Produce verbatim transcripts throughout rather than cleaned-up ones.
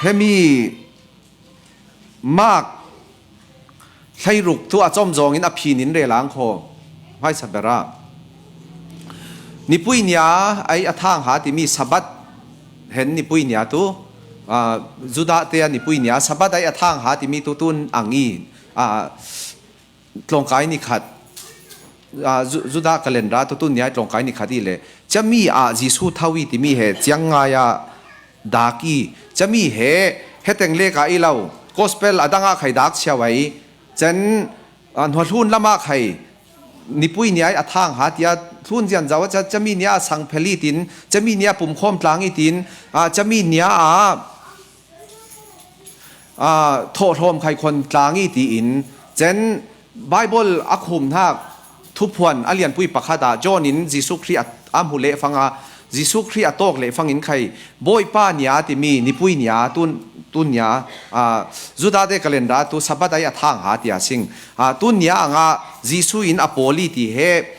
Hemi Mark hleiruk tu a cawm zawngin a phinin rel ang khaw. Hmaisa berah nipui nia ai a thangha timi Sabbath hen nipui nia tu, aa, Judah te a nipui nia Sabbath ai a thangha timi tu tun ang i, aa, tlawngkai ni khat, aa, Ju-, Judah calendar tu tun nia tlawngkai ni khat i le. Cami ah Jesu tho i timi he ciang ngai a dak i. Cami he, heteng lek a i lo. Gospel a dang a khai dak siau ai. Cen, aa, hnualhun lam a khai nipui nia ai a thangha tia thlun zian zau a ca, cami nia a sang phel i tin, cami nia pumkhawm tlang i tin, aa, cami nia a, aa, thawhlawm khai khon tlang i tiin, cen Bible a khumhnak thuphuan a lianpui pakhat ah John in Jesu Khrih a, a hmu leh fanga, Jesu Khrih a tawk leh fangin khai Bawipa nia timi nipui nia tun, tun nia, aa, Judah te calendar tu Sabbath ai a thangha tia sing. Aa, tun nia anga Jesu in a pawl i ti he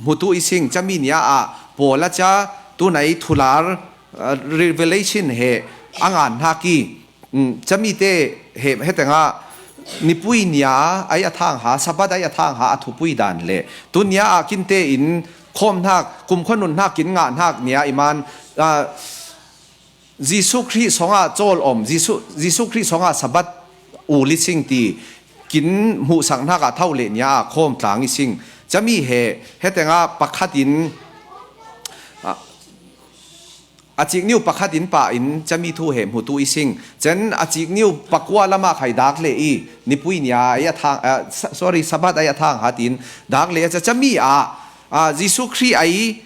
hmutu i sing, cami nia ah pawl a ca tunai thular, aa, revelation he a ngan hnak i, um, cami te he, hetengah nipui nia ai a thangha, Sabbath ai a thangha a thupui dan le tun nia ah kinte in khawm hnak, kumkhua nun hnak, kin ngah hnak nia i man, aa, Jesu Khrih sawngah cawl om, Jesu, Jesu Khrih sawngah Sabbath ul i sing ti kin hmuhsak hnak a tho le nia a khawm tlang i sing. Cami he, hetengah pakhat in, a, a cikniu pakhat in pah in cami thu he hmutu i sing. Cen a cikniu pakua lam a khai dak le i, nipui nia ai a thang, aa, sa-, sorry, Sabbath ai a thangha tiin dak le a ca, cami ah, aa, Jesu Khrih ai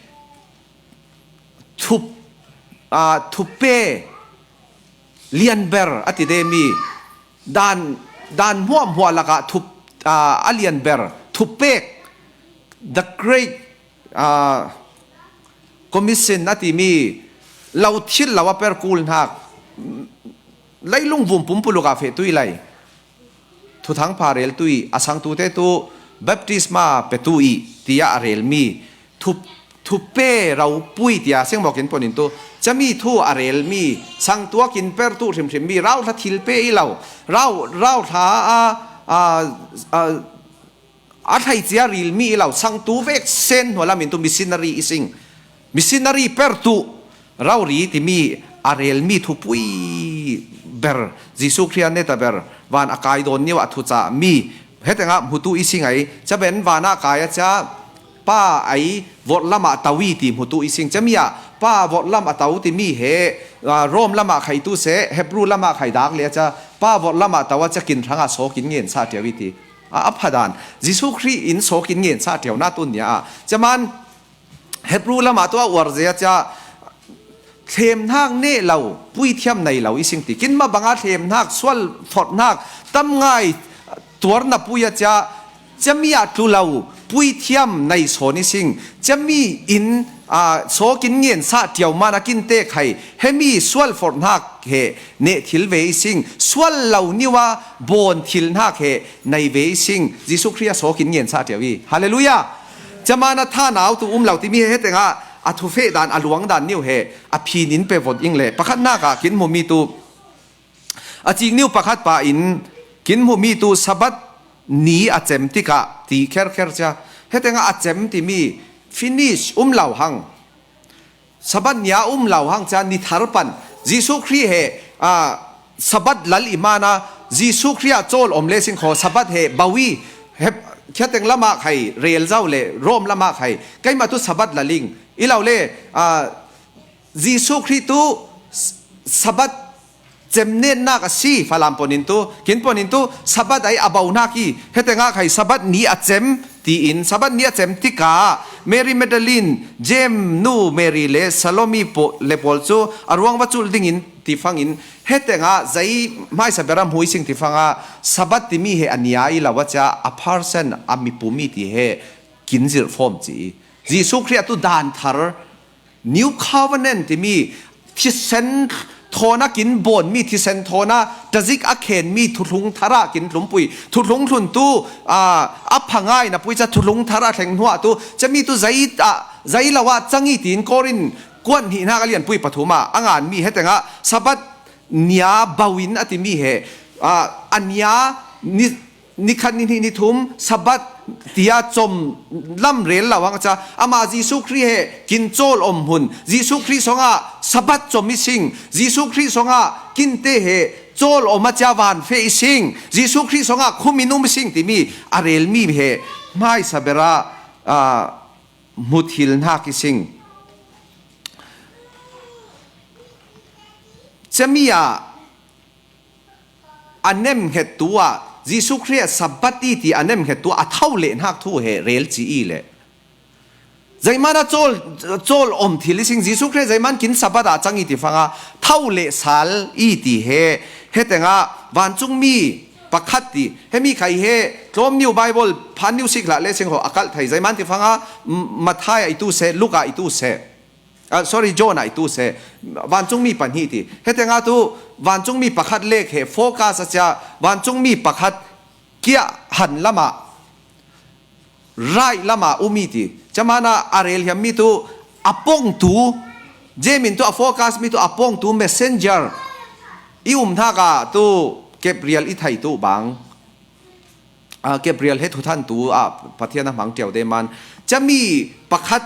thup, aa, thupe lianber a ti de mi dan, dan hmuahhmuah lakah thup, aa, a lianber, thuppek, the great, aa, commission a timi lo thil lo a per kul hnak, leilung vum pumpuluk ah feh tui lai. Thuthang pha rel tui, a sangtute tu baptisma pe tui, tiah a rel mi, thup, thupe ropui, tiah sengmawk in pon in tu, cami thu a rel mi, sangtuak in per tu hrimhrim mi, rauhla thil pe i lo, rau, rauhla a, a, a, a thlaicia ril mi i lo, sangtu vek sen hnualam in tu missionary i sing. Missionary per tu, rori timi a rel mi thupui ber, Jesu Khrih a neta ber, van a kai dawn niu a thucah mi, hetengah hmutu i sing ai, caben van a kai a ca, pa ai vot lamah tau i ti hmutu i sing. Cami ah pa vot lamah tau timi he, aa, Rom lamah khai tu seh, Hebru lamah khai dak le a ca, pa vot lamah tau a ca kin hrangah sawk in ngen sa ṭiau i ti. A, a phadan, Jesu Khrih in sawk in ngen sa ṭiau na tun nia ah. Caman, Hebru lamah tu a uar zia cia, thlemhnak neh lo, puithiam nei lo i sing ti. Kinmah banga thlemhnak, sual forhnak, tam ngai tuarna pui a cia, cami ah tlu lo, puithiam nei sawn i sing. Cami in, aa, sawk in ngen sa ṭiau man a kinte khai, hemi sual forhnak he neh thil ve i sing, sual lo niu a bawn thil hnak he nei ve i sing, Jesu Khrih a sawk in ngen sa ṭiau i. Halleluiah! Caman a thanau tu um lo timi he hetengah a thufeh dan, a luang dan niu he a phin in pe vot ing le pakhatnak ah kin hmu mi tu, a cikniu pakhat pa in kin hmu mi tu Sabbath ni a cem tikah ti kherkher cia. Hetengah a cem timi finish um lo hang. Sabbath ni a um lo hang ca ni thar pan. Jesu Khrih he, aa, Sabbath lal i mana, Jesu Khrih a cawl om le sing khaw Sabbath he bawi, he, khiateng lamah khai rel zau le Rom lamah khai. Keimah tu Sabbath lal ing. I lo le, aa, Jesu Khrih tu S-, Sabbath cemnetnak a si, Falam ponin tu, kin ponin tu, Sabbath ai a bohnak i, hetengah khai Sabbath ni a cem, tiin, Sabbath ni a cem tikah, Mary Magdalene, James nu Mary le Salome po-, le pawl cu a ruang va culh dingin, ti fangin, hetengah zei hmaisa ber a hmui sing ti fangah, Sabbath timi he a nia i lo a cia, a person a mipum i ti he, kin zirh fawm ci i. Jesu Khrih a tu dan thar, New Covenant timi thisen thawn a kin bawnmi, thisen thawn a tazik a khenmi thuthlung thar ah kin tlumpui, thuthlung thluntu, aa, a phangai na pui ca thuthlung thar a thleng hnuah tu, cami tu zei, aa, zei lo ah cang i tiin Korin kuan hnihnak a lianpui pathum ah a nganmi hetengah Sabbath nia bauin a timi he, a, a nia ni, ni khat, ni hnih, ni thum, Sabbath tia com lam rel lo hang a cia, amah Jesuh Khrih he kin cawl om hun, Jesuh Khrih songah Sabbath com i sing, Jesuh Khrih songah kinte he cawl om a cia van feh i sing, Jesuh Khrih songah khum in um i sing timi a relmi he hmaisa berah, a, hmuthil hnak i sing. Cami ah a nemhngettu ah, Jesuh Khrih ah Sabbath i ti a nemhngettu ah a tho leh hnak thu he rel ci i le. Zeiman a cawl, cawl om thil i sing, Jesuh Khrih zeiman kin Sabbath ah cang i ti fanga tho leh sal i ti he, he tengah vancungmi pakhat ti, he mi khai he tlawm niu Bible phan niu sik hlah le sing ho a kalh thei, zeiman ti fanga M-, Matthai ah i tu se, Luka i tu se. Ah, sorry, John ah i tu se, vancungmi pahnih ti. He tengah tu vancungmi pakhat lek he focus a cia, vancungmi pakhat kiah han lamah, right lamah um i ti. Camana a rel hiammi tu a pongtu, Jemin tu a focus mi tu a pongtu messenger i um hnak ah tu Gabriel i thei tu bang. Ah, Gabriel he thuthantu ah Pathian a hmang ṭiau de man. Cami pakhat,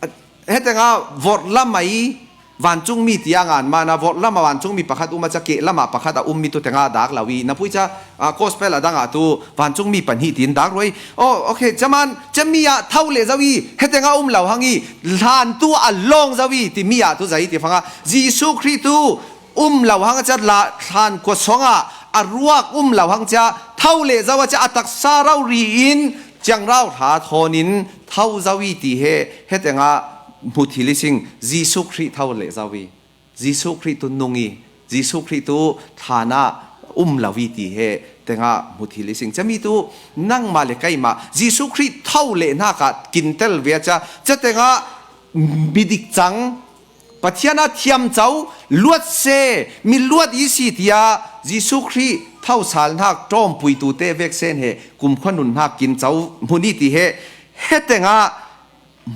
ah, he tengah vorh lamah i vancungmi tiang an mana vorh lamah vancungmi pakhat um a cia keh lamah pakhat a um mi tu tengah dak lo i. Na pui cia, ah, gospel a dangah tu vancungmi pahnih tiin dak ruai. Oh, okay, caman, cami ah tho leh zo i, he tengah um lo hang i, hlan tu a lawng zo i, timi ah tu zei ti fanga, Jesuh Khrih tu um lo hang a cia la, thlan kua songah a ruak um lo hang cia, tho leh zo a cia a taksa rori in ciangrau hra thawn in tho zo i ti he, he tengah hmuthil i sing, Jesuh Khrih tho leh zo i, Jesuh Khrih tu nung i, Jesuh Khrih tu thlan ah um lo i ti he tengah hmuthil i sing. Cami tu nangmah le keimah Jesuh Khrih tho leh hnak ah kin tel ve a cia, cia tengah midik cang, Pathian a thiam co, luat se, mi luat i si tiah Jesuh Khrih tho sal hnak ṭawmpuitu te vek sen he kumkhua nun hnak kin co hmun i ti he, he tengah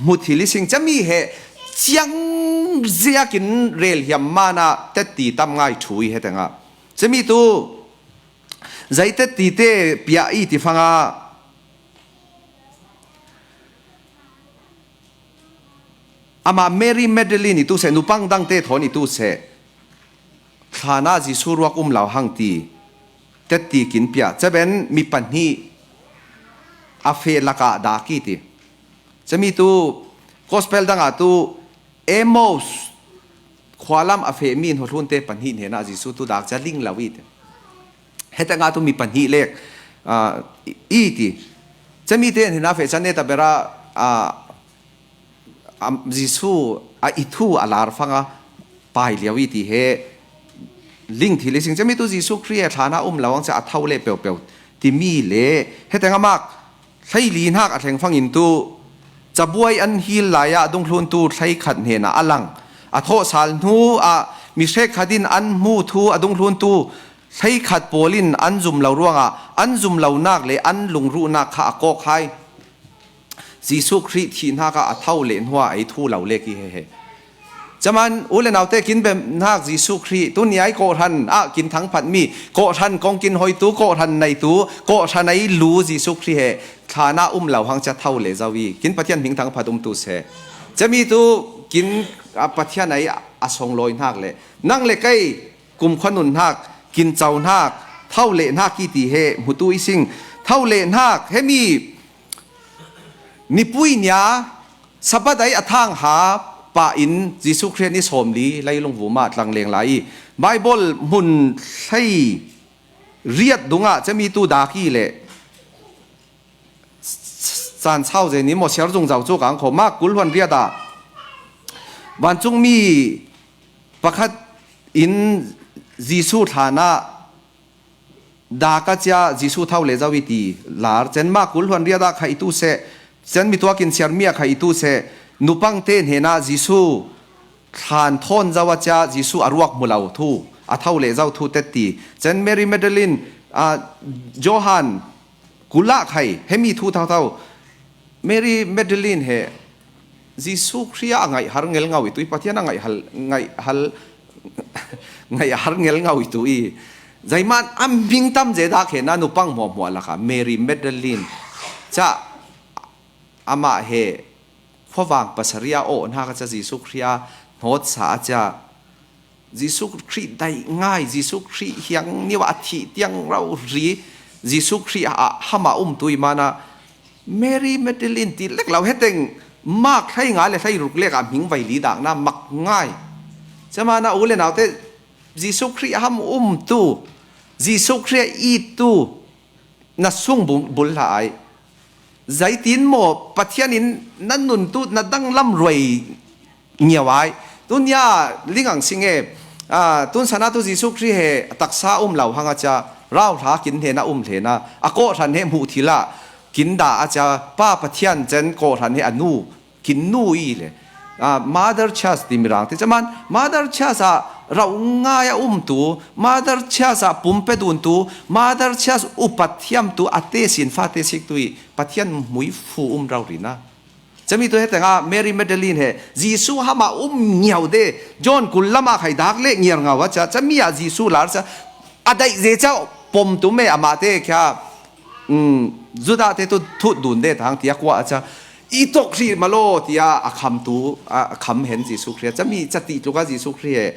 hmuthil i sing. Cami he ciang ziakin rel hiam mana tetti tam ngai ṭhu i he tengah. Cami tu zei tetti te piah i ti fanga, amah Mary Magdalene i tu seh, nupang dangte thawn i tu seh, thlan ah Jesuh ruak um lo hang ti tetti kin piah. Caben mi pahnih a feh lakah dak i ti. Cami tu gospel dangah tu Emmaus khualam a fehmi in hawhlunte pahnih hnenah Jesuh tu dak cia ling lo i ti. He tengah tu mi pahnih lek, ah, i, i ti. Cami te hnenah feh can ne ta berah, ah, am, Jesuh a i thu a lar fanga pai lio i ti he ling thil i sing. Cami tu Jesuh Khrih he thlan ah um lo ang cia a tho leh peuhpeuh timi le he tengah Mark hleili hnak a thleng fangin tu cabuai an hil lai ah a dungthluntu hleikhat hnenah a lang. A thawhsal hnu ah mi hrekkhat in an hmu thu a dungthluntu hleikhat pawl in an zum lo ruangah an zum lonak le an lungruhnak kha a kawk hai. Jesuh Khrih thih hnak ah a tho leh hnuah ei thu lo lek i he he. Caman u le naute kin bemhnak Jesuh Khrih tuni ai kawhhran ah kin thangphatmi, kawhhran kong kin hoitu, kawhhran neitu, kawhhran ei lu Jesuh Khrih he thlan ah um lo hang cia tho leh zo i kin Pathian hming thangphat um tu seh. Cami tu kin, ah, Pathian ei a songlawi hnak le nang le kei kumkhua nun hnak, kin co hnak, tho leh hnak i ti he hmutu i sing. Tho leh hnak, he mi mipui nia Sabbath ei a thang ha pah in Jesuh Khrih ni sawmli leilung vum ah tlang leng lai i Bible hmun hlei riat dungah cami tu dak i le caan sau zei ni maw siar zungzau cu kang kho. Mark kul hluan riat ah vancungmi pakhat in Jesuh thlan ah dak a cia Jesuh tho leh zo i ti lar. Cen Mark kul hluan riat ah kha i tu seh, cen mi tuak in siarmi ah kha i tu seh, nupang te hnenah Jesuh thlan thawn zo a cia Jesuh a ruak hmu lo thu, a tho leh zo thu tetti. Cen Mary Magdalene, ah, Johan kul ah khai, he mi thu thotho. Mary Magdalene he Jesuh Khrih a ngaih har ngelngau i tu i Pathian a ngaih hal, ngaih hal, ngaih a har ngel ngau i tu i. Zaiman a hming tam ze dak he na nupang hmuahhmuah laka Mary Magdalene ca amah he khuavang pasaria awh hna ka ca Jesuh Khrih a hnawtsa a ca Jesuh Khrih daih ngai, Jesuh Khrih hiang niwa a thih tiang rauhri, Jesuh Khrih a hama um tu i mana Mary Magdalene ti lek lo heteng mak hlei nga le hlei ruk lek a hming vai li dakna mak ngai. Camana u le naute Jesuh Khrih a ham um tu, Jesuh Khrih a it tu, na sung bul hlah ai. Zaitin maw Pathian in na nun tu na danglam ruai ngiau ai. Tunia lingang sing e, tun sana tu Jesuh Khrih he taksa um lo hang a ca rauhla kin hnena um hlena a kawhhran he hmuh thila kin da a ca pa Pathian cen kawhhran he a nu kin nu i le. Mother Church ti mirang ti caman Mother Church a rauh ngai a um tu, Mother Church a pumpe dun tu, Mother Church upat thiam tu a te sin fa te sik tu i Pathian mui fu um rau rina. Cami tu heteng a Mary Magdalene he Jesuh hama um ngiau de John kul lama khai dak le ngiar ngau a ca cami a Jesuh lar ca a daih ze ca pom tu me amah te kha Judah te tu thut dun de tang tia kua a ca i tok hri malo tia a kham tu a kham hen Jesuh Khrih a cami ca ti tluka Jesuh Khrih he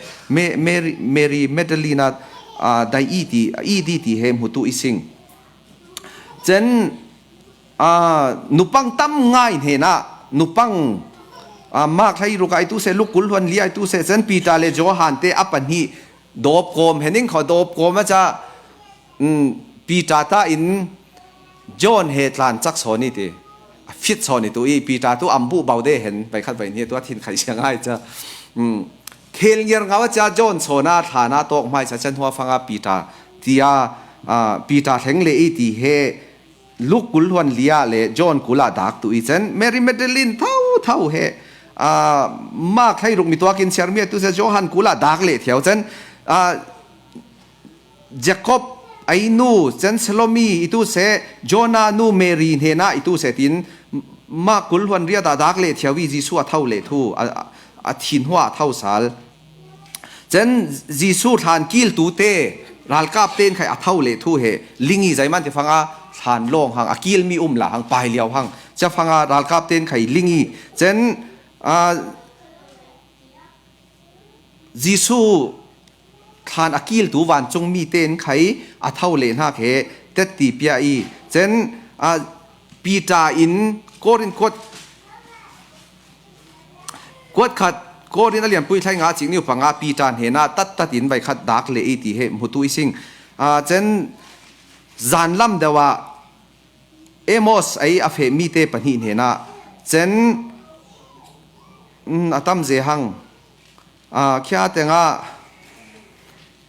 Mary Magdalene a daih i ti i di ti he hmutu i sing. Cen nupang tam ngai hnena nupang mak hlei ruk ai tu se lukul huan li ai tu se cen Peter le Johan te a pahnih dawp kawm hening kho dawp kawm a ca Peter ta in John he tlan cak sawn i ti a fit sawn i tu i Peter tu am buh bau de hen vai khat vai ni tu a thin khai sia ngai ca khel ngiar ngau a ca John sawn a thlan a tawk hmai ca can hua fanga Peter tia Peter thleng le i ti he Luk kul huan lia le John kula dak tu i cen Mary Magdalene tho tho he mak hlei ruk mi tuakin siarmi a tu se Johan kula dak le thiau cen Jacob ai nu cen Salome i tu se Jonah nu Mary hnena i tu se tin mak kul huan ria dah dak le thiau i Jesuh a tho le thu a thin hua a tho sal. Cen Jesuh thlan kil tu te ralkap ten khai a tho le thu he lingi zaiman te fanga thlan lawng hang a kil mi um la hang pai liau hang ca fanga ralkap ten khai lingi cen Jesuh thlan a kil tu vancung mi ten khai a tho le hna khe tetti pia i cen Peter in Korin kuat kuat khat Korin a lianpui thlai nga cik niu panga Peter hnena tat tat in vai khat dak le i ti he hmutu i sing. Cen zanlam deuh ah Amos ai a feh mi te pahnih hnena cen a tam ze hang khia tengah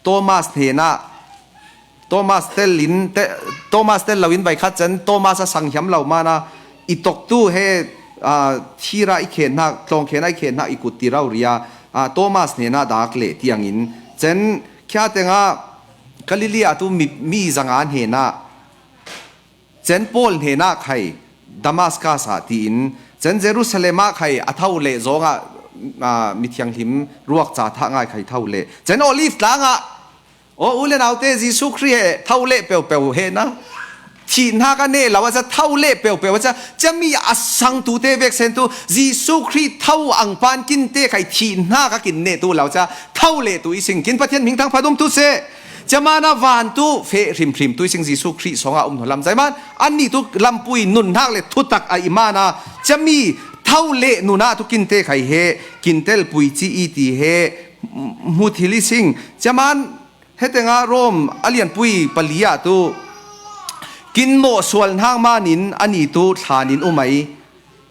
Thomas hnena Thomas tel in Thomas tel lo in vai khat cen Thomas a sang hiam lo mana i tok tu he thira i khen hnak tlawng khen a i khen hnak i kut ti rau ria Thomas hnena dak le tiangin cen khia tengah Galilee a tu mi zanga hnena Cen Paul hnenah khai Damascus ah tiin, cen Jerusalem ah khai a tho leh zawngah, aa, mithianghlim ruak ca thah ngai khai tho leh, cen Olive tlangah, aw, u le naute, Jesuh Khrih he tho leh peuhpeuh he na, thihnak a neh lo a ca tho leh peuhpeuh a ca, cami a sangtute veksen tu Jesuh Khrih tho ang pan kinte khai thihnak a kin neh tu lo ca tho leh tu i sing kin Pathian hming thangphat um tu seh. Cemana vantu feh hrimhrim tuising Jesuh Khrih sawngah um hnulam. Zeiman annih tu lampui nunnak le thutak a i mana cemi tho le nunah tu kinte khai he kintel pui ci i ti he hmu thil i sing. Ceman hetenga Rom a lianpui pali ah tu kin mawh sual hnak manin ani tu thlanin um ai.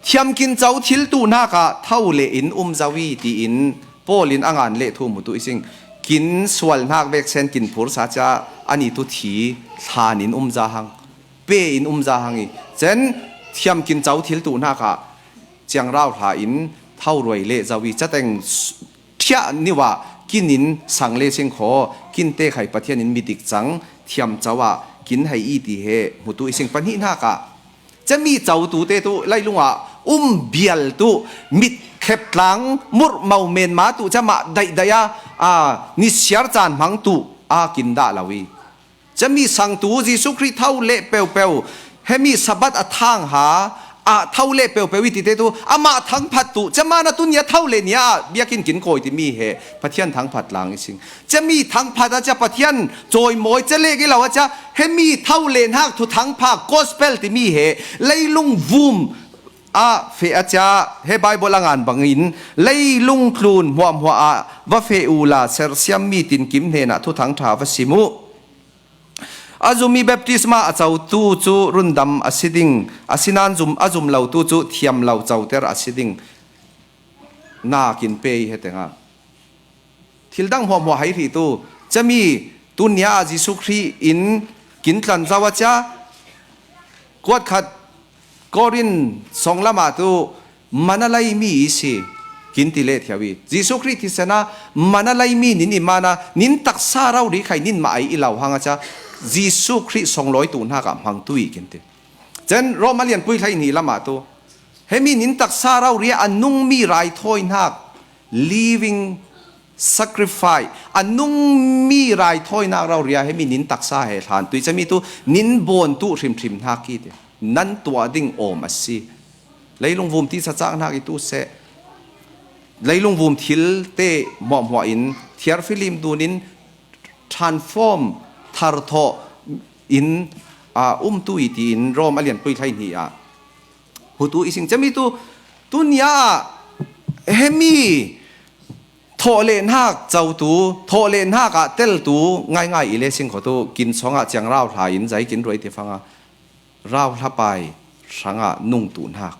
Thiamkin co thil tuhnakah tho le in um zo i tiin Paul in a ngan leh thu hmutu i sing. Kin sual hnak veksen kin phursa ca ani tu thi thlanin um za hang, pe in um za hang i, cen thiamkin co thil tuhnakah ciangrau hla in tho ruai leh zo i cateng thiah niuh ah kin in sang le sing khaw, kinte khai Pathian in midik cang thiam co ah kin hei i ti he hmutu i sing. Pahnih hnakah cemi co tute tu lailung ah um bial tu mit theptlang murhmau menma tuh ca mah daihdaih a, a, nisiar caan hmang tuh a kin dah lo i. Cami sangtu Jesuh Khrih tho leh peuhpeuh, hemi Sabbath a thang ha, a tho leh peuhpeuh i tite tuh, amah thangphat tuh, camana tunia tho leh nia biakinn kin kawi timi he, Pathian thangphat lang i sing. Cami thangphat a ca Pathian cawimawi ca lek i lo a ca, hemi tho leh hnak thuthangpha gospel timi he, leilung vum a feh a ca, he Bible a ngan bangin, leilung tlun hmuahhmuah ah va feh uhla, sersiammi tinkim hnenah thuthang ṭha va sim uh. A zummi baptisma a cotu cu rundam a si ding, asinain zum, a zum lotu cu thiam lo coter a si ding. Nakin pe i he tengah thil dang hmuahhmuah hai hrih tu, cami tunia ah Jesuh Khrih in kin tlan zo a ca, kuat khat Korin songlam ah tu, mana leimi i si, kin ti leh thiau i. Jesuh Khrih thisen a mana leimi nin i mana, nin taksa rori khai nin mah ai i lo hang a ca, Jesuh Khrih songlawi tu hnak ah hmang tu i kin ti. Cen Rom a lianpui hlei hnih lam ah tu, hemi nin taksa rori a nungmi raithawi hnak, living sacrifice, a nungmi raithawinak rori ah hemi nin taksa he hlan tui cami tu nin bawn tu hrimhrim hnak i ti. Nan tuah ding awm a si. Leilung vum tisa cak hnak i tu seh. Leilung vum thil te hmuahhmuah in thiar filim dun in transform tharthawh in, aa, um tu i tiin Rom a lianpui hlei hnih ah hmutu i sing cami tu, tunia ah hemi thawh leh hnak cotu, thawh leh hnak ah teltu ngaingai i le sing kho tu, kin song ah ciang rau hla in zai kin ruai ti fang a, rau hlapai hrangah nungtu hnak,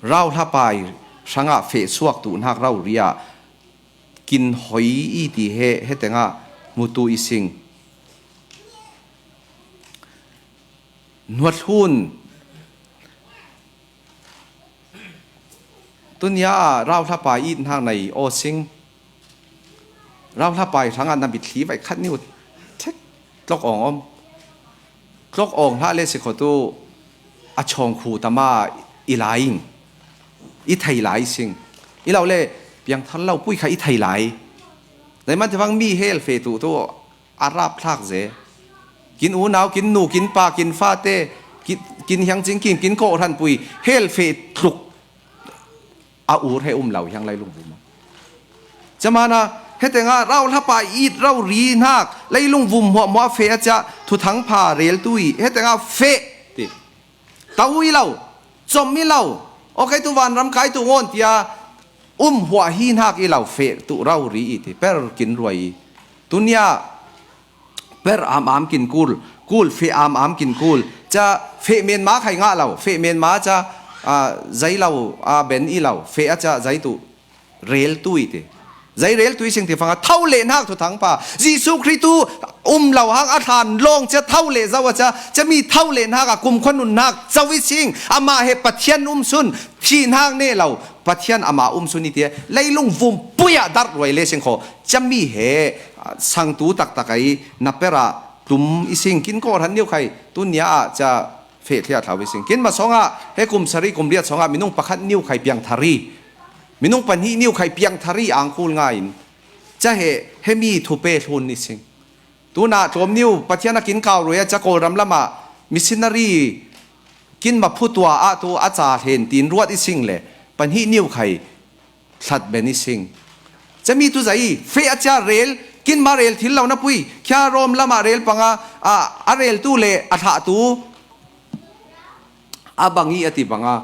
rau hlapai hrangah feh suak tu hnak rori ah kin hoi i ti he, he tengah hmutu i sing. Hnuathlun, tunia ah rau hlapai it hnak nei aw sing. Rau hlapai hrangah na mitthli vai khat nih uh thek tlok awng om. Tlok awng hlah le si kho tu, a chawng khu tama i lai ing, i thei lai sing. I lo le piangthar lo pui kha i thei lai. Nai man tivang mi hel feh tu tu a rap thlak ze. Kin unau, kin nu, kin pa, kin fate, kin, kin hiang cing kim, kin kawhhran pui, hel feh tluk a ur he um lo hiang leilung vum. Camana, he tengah rau hlapa it rori hnak, leilung vum hmuahhmuah feh a ciah, thuthang pha rel tu i, he tengah feh ti. To i lo, com i lo, aw kei tu vanram kai tu ngawn tia, um huah hi hnak i lo feh tu rori i ti, per kin ruai i. Tunia, per am am kin kul, kul feh am am kin kul. Ca feh menma khai ngah lo, feh menma ca, ah, zei lo, ah, ben i lo, feh a ca zei tu rel tu i ti. Zei rel tu i sing ti fanga, tho le hnak thuthang pha. Jesuh Khrih tu um lo hang a thlan lawng ca tho le zo a ca, ca mi tho le hnak a kumkhua nun hnak co i sing. Amah he Pathian um sun, thih hnak ne lo, Pathian amah um sun i ti. Leilung vum pui ah darh ruai le sing kho. Cami he, ah, sangtu taktak ai na per ah tlum i sing kin kawhhran niu khai tunia ah ca feh thliah thlau i sing. Kin ma sawngah he kum sari kum riat sawngah minung pakhat niu khai piang thari. Minung pahnih niu khai piang thari ang kul nga in ca he, he mi thupe hlun i sing. Tunah tlawm niu Pathian a kin kau ruai a ca Kawlram lamah missionary kin ma phutua ah tu a ca hlen tiin ruat i sing le pahnih niu khai thlat ben i sing. Cami tu zai feh a cia rel, kin ma rel thil lo na pui, khia Rom lamah rel panga, a, a rel tu le a thlah tu a bang i a ti banga.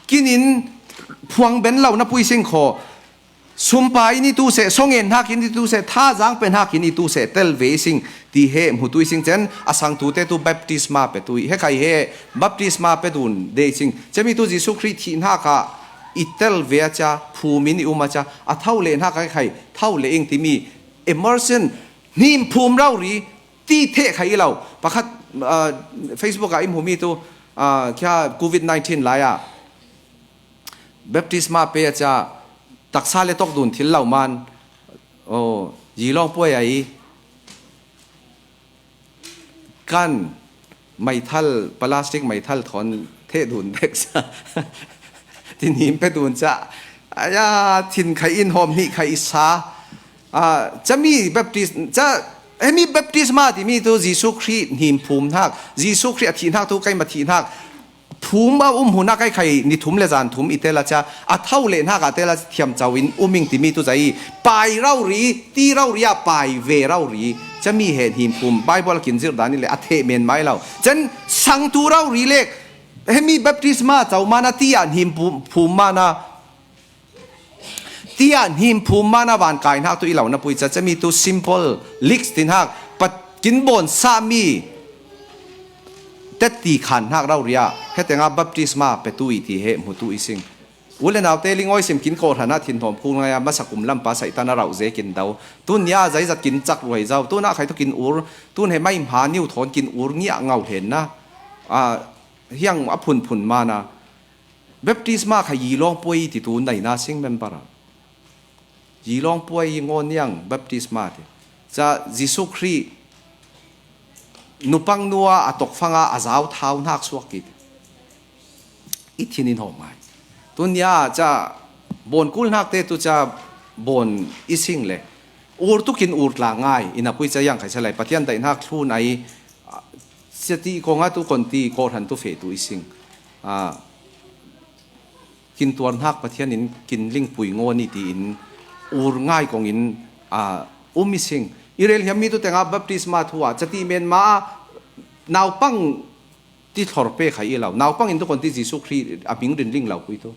Kin in phuang ben lo na pui sing kho. Sumpa in i tu seh, songen hnak in i tu seh, thazang pe hnak in i tu seh, tel ve i sing. Ti he hmutu i sing cen, a sangtu te tu baptisma pe tu i. He khai he baptisma pe dun de i sing. Cemi tu Jesuh Khrih thih hnak ah i tel ve a cia, phum in i um a cia, a tho le hnak ah khai, tho le ing timi immersion, hnim phum rori, ti theh khai i lo. Pakhat, ah, Facebook ah i hmumi tu, ah, khia covid nineteen lai ah, baptisma pe a cia, taksa le tawk dun thil lo man, oh, yi lawng puai a i, kan meithal, plastic meithal thawn theh dun dek sa. Tinhim pe dun ca. Aya, thin khai in hawm hnih khai i sa. Ah, cami baptis, ca, hemi baptisma timi tu Jesu Khrih hnim phum hnak, Jesu Khrih a thih hnak tu keimah thih hnak phum a um hun ah kai khai ni thum le zan thum i tel a ca, a tho le hnak ah tel a thiam cau in um ing timi tu zai pai rori, ti rori ah pai ve rori. Cami he hnim phum Bible a kin zirh dan i le a theh men mai lo. Can sang tu rori le hemi baptisma cau mana ti ah hnim phum, phum mana Tiah hnim phum mana van kai hnak tu i lo na pui ca, cami tu simple leaks ti hnak, pat kin bawn sami tetti khan hnak rori ah, he tengah baptisma petu i ti he hmutu i sing. U le naute, lingawi sim kin kawhhran ah thinhawm khung ngai ah, masa kum lam pa Satan a rauh ze kin do. Tun nia zeizat kin cak ruai zau. Tun ah khai tu kin ur. Tun he mai hma niu thawn kin ur ngiah ngau hlen na. Ah, hiang a phunphun mana. Baptisma kha yi lawng puai ti tu nai na sing member ah. Yi lawng puai yi ngaw niang baptisma ti. Ca Jesu Khrih nupang nua a tokfanga a zau thau hnak suak kit. I thin in hawm ngai. Tun nia ca bawn kul hnak te tu ca bawn i sing le. Ur tukin ur tla ngai. I na pui ca yang khai sa lai. Pathian daih hnak thlun ai. Sia ti kong a tu kon ti kawhhran tu feh tu i sing. Ah, kin tuar hnak Pathian in kin lingpui ngaw ni tiin ur ngai kong in, ah, um i sing. I rel hiam mi tu tengah baptisma thu ah, cati men ma naupang ti thlor pe khai i lo. Naupang in tu kon ti Jesu Khrih a hming rin ling lo pui tu.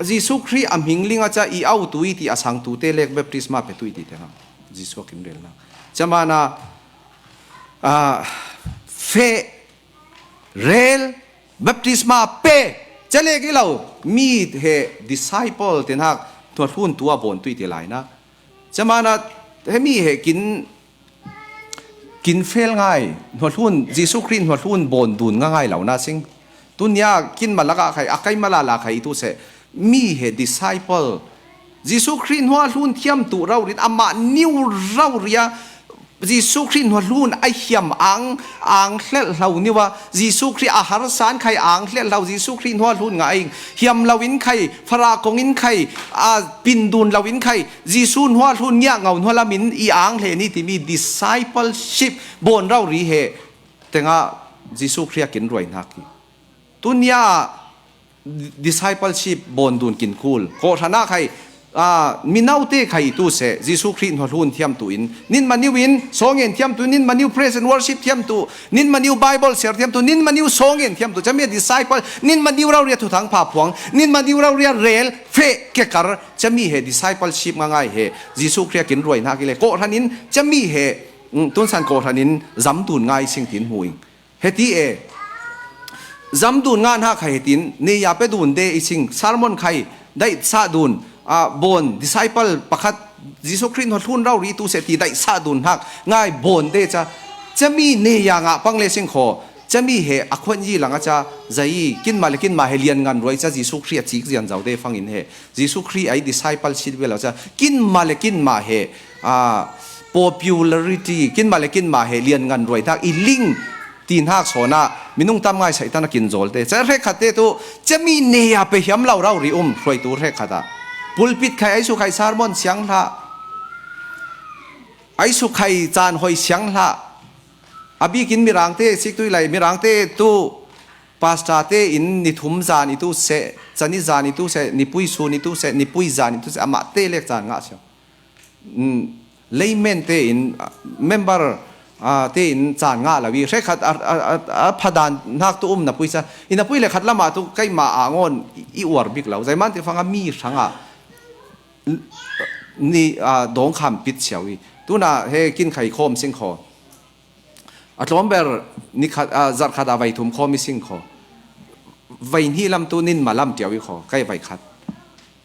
Jesu Khrih a hming ling a ca i au tu i ti a sang tu te lek baptisma pe tu i ti tengah. Jesu a kin rel na. Camana, ah, feh rel, baptisma pe, ca lek i lo, mi he disciple ti hnak hnuahlun tu a bawn tu i ti lai na. Camana, he mi he kin, kin fel ngai, hnuahlun, Jesu Khrih hnuahlun bawn dun nga ngai lo na sing. Tun nia kin malak ah khai, a kai mala la khai i tu seh, mi he disciple. Jesu Khrih hnuahlun thiam tu rori in amah niu rori a Jesu Khrih hnuahlun a hiam ang, ang hlelh hlo niu a, Jesu Khrih a harsan khai ang hlelh hlo, Jesu Khrih hnuahlun ngah ing, hiam lo in khai, farah kong in khai, a pindun lo in khai, Jesu hnuahlun ngiah ngau hnualam in i ang hle ni timi discipleship bawn rori he tengah Jesu Khrih a kin ruai hnak hi. Tun nia discipleship bawn dun kin kul. Kawhhran ah khai, ah, mino te khai tu seh, Jesu Khrih hnuahlun thiam tu in, nin maniu in, sawng en thiam tu, nin maniu praise and worship thiam tu, nin maniu Bible share thiam tu, nin maniu sawng en thiam tu, cami a disciple, nin maniu rori a thuthang pha phuang, nin maniu rori a rel, feh, kekar, cami he discipleship nga ngai he, Jesu Khrih a kin ruai hnak i le, kawhhran in, cami he, mm, tunsan kawhhran in, zam dun ngai sing tin hmu ing. Heti e. Zam dun nga hna khai hetin, ne ya pe dun de i sing, sermon khai, daih sah dun, ah, bawn, disciple pakhat, Jesu Khrih hnuahlun rori tu seh ti daih sah dun hnak, ngai bawn de ca, cami ne ya ngah pang le sing khaw, cami he a khuan yi lang a ca, zai, kin ma le kin ma he lian ngan ruai ca, Jesu Khrih a cik zian zau de fangin he, Jesu Khrih ai discipleship ve lo ca, kin ma le kin ma he, ah, popularity, kin ma le kin ma he lian ngan ruai hnak i ling, ti hnak sawn ah minung tam ngai Satan a kin zawl te. Ca hrekkhat te tu, cami ne ya pe hiam lo rori um, hruai tu hrekkhat ah. Pulpit khai ai su khai sermon siang hlah. Ai su khai caan hoi siang hlah. A bikin Mirang te sik tu i lai, Mirang te tu pastor te in ni thum zan i tu seh, cani zan i tu seh, ni pui sun i tu seh, ni pui zan i tu seh, amah te lek caan ngah siang. Mm, layman te in, ah, member, ah, te in caan ngah lo i, hrekkhat a, a, a, a phadan hnak tu um na pui ca. I na pui le khat lamah tu keimah a ngawn i, i uar bik lo. Zeiman ti fanga mi hrangah ni, ah, dawngkham pit siau i. Tuna he kin khai khawm sing khaw. A tlawmber ni khat, ah, zarh khat ah vai thum khawm i sing khaw. Vai hnih lam tu nin ma lam tiau i khaw. Kai vai khat.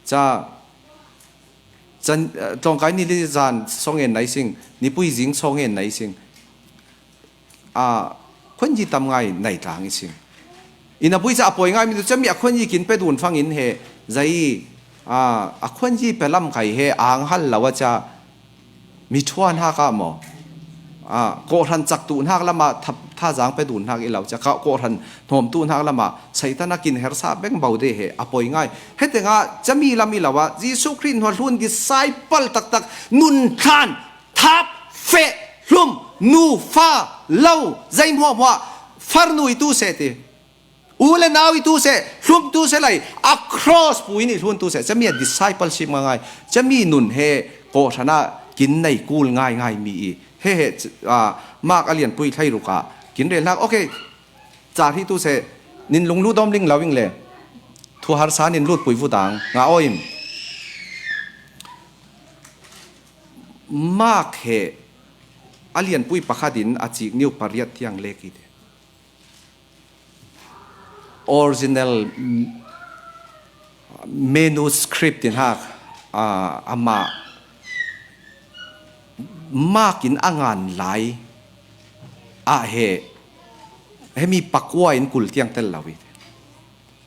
Ca, can, eh, tlawngkai ni li zan sawng en nai sing, ni pui zing sawng en nai sing. Ah, khuanyi tam ngai nai tlang i sing. I na pui ca a pawi ngai mi tu cami a khuanyi kin pe dun fangin he, zai, ah, a khuanyi pe lam kai he, ang hal lo a ca, mi thuan ha ka maw. Ah, kawhhran cak tu hnak lam a thap, Thazang pe dun hnak i lo cia kha kawhhran hnawmtu hnak lamah Satan a kin hersa beng bo de he a poi ngai. He tenga cami lam i lo ah Jesuh Khrih hnuahlun disciple taktak nun thlan thap feh hlum nu fa lo zei hmuahhmuah farnu i tu seh ti. U le nau i tu seh, hlum tu seh lai, a cross pu in i hlun tu seh. Cami a discipleship ngaingai. Cami nun he kawhhran ah kin nei kul ngaingai mi i. He he, ah, Mark a lianpui thlai ruk ah kin rel hnak. Okay, ca hi tu seh, nin lunglu dawm ling lo ing le. Thu harsa nin lutpui vutang. Nga awim. Mark he a lianpui pakhat in a cik niu pariat tiang lek i te. Original manuscript in hak, ah, amah Mark in a ngan lai ah he, he mi pakua in kul tiang tel lo i.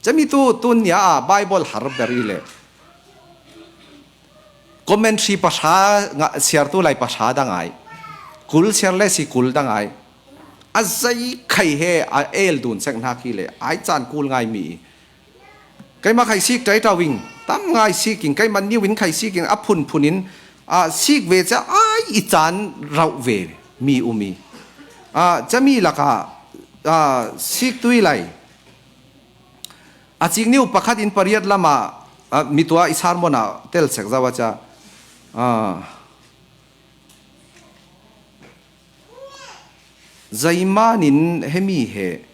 Cami tu, tun nia ah Bible har ber i le. Commentary pahra, nga, siartu lai pahra dang ai. Kul siar le si kul dang ai. A zei khai he a el dun sek hnak hi le. Ai caan kul ngai mi. Keimah khai sik tai tau ing. Tam ngai sik ing. Keimah niu in khai sik ing. A phun phun in. A sik ve ca ai i caan rauh ve mi um i. A cami laka, a, sik tui lai. A cik niu pakhat in pariat lama, a, mi tua i sermon a tel sek zau a ca. A, zeimanin hemi he,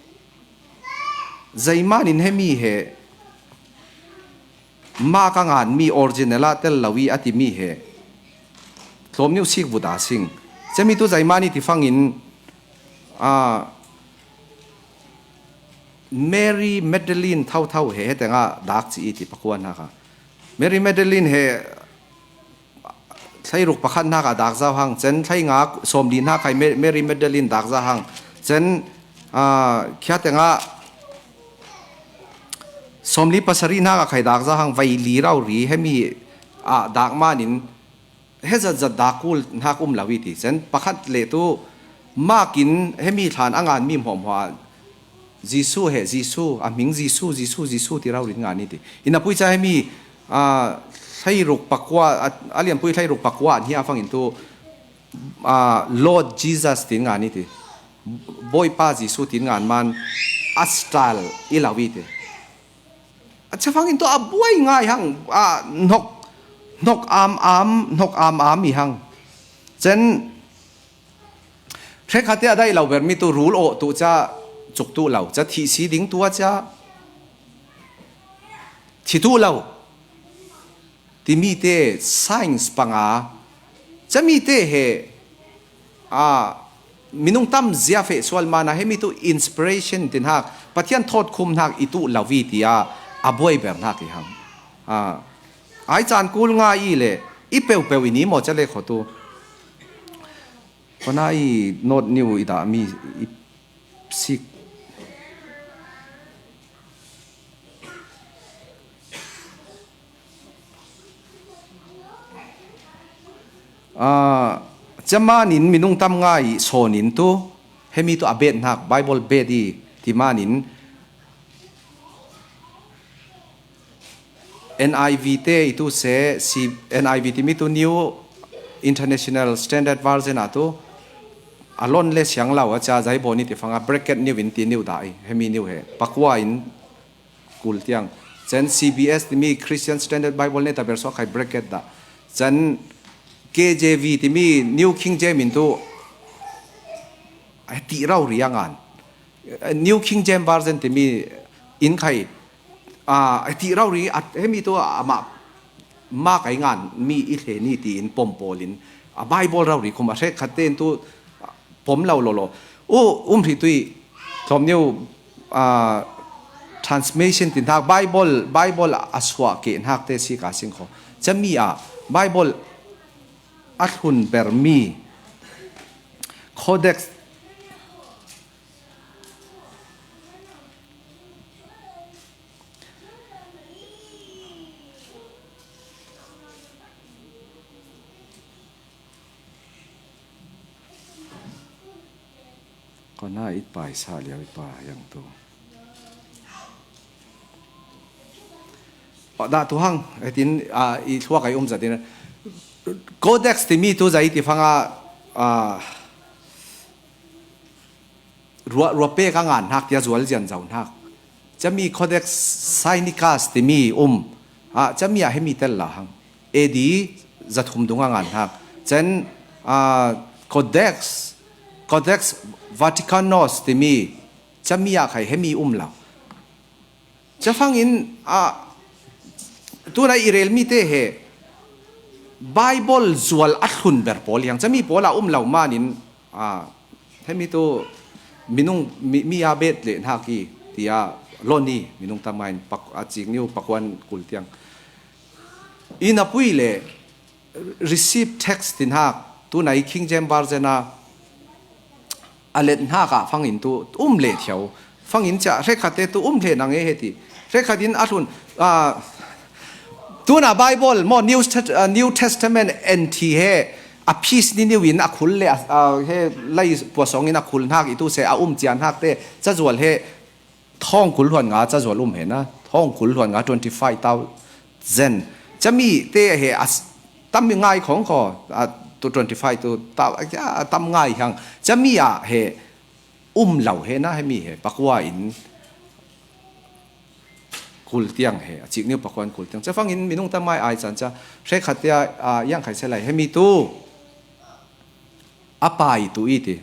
zeimanin hemi he, Mark a ngan mi original a tel lo i a ti mi he. Tlawm niu sik vuda sing. Cemi tu zeimani ti fangin, a, Mary Magdalene thauthau he, he tenga dak ci i ti pakua hna kha. Mary Magdalene he thlai ruk pakhat hna kha dak zau hang, cen thlai nga sawmli hna khai Ma-, Mary Magdalene dak zau hang, cen, a, khia tenga sawmli pasari hna kha khai dak zau hang, vai li rau ri, hemi, a, dak manin, he zat zat dak kul hnak um lo i ti. Cen pakhat le tu Mark in hemi thlan a ngan mi hmuahhmuah Jesuh he, Jesuh, a hming Jesuh, Jesuh, Jesuh ti rau rin ngan i ti. Ina pui ca hemi, a, thlai ruk pakua, a, a lianpui thlai ruk pakua, hnia fangin tu, a, Lord Jesus tin ngan i ti. Bawipa Jesuh tin ngan man a style i lo i ti. A cefangin tu a buai ngai hang, a, hnok, hnok am am, hnok am am i hang. Cen, hrekkhat te a daih lo ber mi tu rul awh tu ca cuk tu lo, ca thih si ding tu a ca thi tu lo. Timi te science panga, cami te he, a, minung tam zia feh sual mana hemi tu inspiration tin hak, Pathian thawt khum hnak i tuh lo i tia a buai ber hnak i hang. A, ai caan kul nga i le, i peupeu i ni maw ca le kho tu. Kona i note niu i dah mi i sik. Ah, camanin minung tam ngai sawn in tu, hemi tu a bet hnak, Bible bet i, ti manin, N I V te i tu se, si, N I V timi tu New International Standard Version a tu, a lon le siang lo a ca zai bo ni ti fanga bracket niu in ti niu dah i, hemi niu he, pakua in kul tiang. Cen C B S timi Christian Standard Bible ne ta ber suak khai bracket dah. Cen K J V timi New King James in tu, ai ti rau ri a ngan. New King James Version timi in khai, a, a ti rau ri, a, hemi tu amah mak ai ngan mi i hle ni tiin pom pawl in, a, Bible rau ri khum a hrekkhat te in tu, a, pom lo lo lo. U, um hri tui, tlawm niu, a, translation tin hnak, Bible, Bible a suah ke hnak te si ka sing kho. Cami a, Bible a hlun ber mi, Codex Kona i paisa liau i pa yang tu. Dah tu hang, etin, ah, i thluak ai um zatin. Codex timi tu zai ti fanga, ah, rua, rua pek a ngan hak tia zual zian zau hak. Cami Codex Sinaiticus timi um. Ah, cami ah hemi tel la hang. A D zathum dunga ngan hak. Cen, ah, Codex, Codex Vaticanus timi. Cami ah khai hemi um la. Cafangin, ah, tuna i relmi te he Bible zual a thlun ber pawl hiang. Cami pawl a um lo manin, ah, hemi tu minung mi, mi a bet le hnak i tia loni minung tamain pak, a cik niu pakuan kul tiang. I napui le receive text tin hak, tunai King James Version a a let hnak ah fangin tu um le thiau. Fangin cia hrekkhat te tu um le nang e he ti. Hrekkhat in a hlun, ah, tuna Bible maw New, Tet-, ah, New Testament en ti he a piece ni niu in a khul le, ah, he lai puasawng in a khul hnak i tu se a um cia hnak te ca zual he thawng kul hluan nga ca zual um he na. Thawng kul hluan nga twenty five thousand. Cami te he a s-, tam ngai khong kho, a, tu twenty five tu ta, a, tam ngai hang. Cami a he um lo he na hemi he pakua in kul tiang he, a cik niu pakuan kul tiang. Cafangin minung tamai ai can ca hrekkhat tia, a, yang khai se lai hemi tu a pai tu i ti.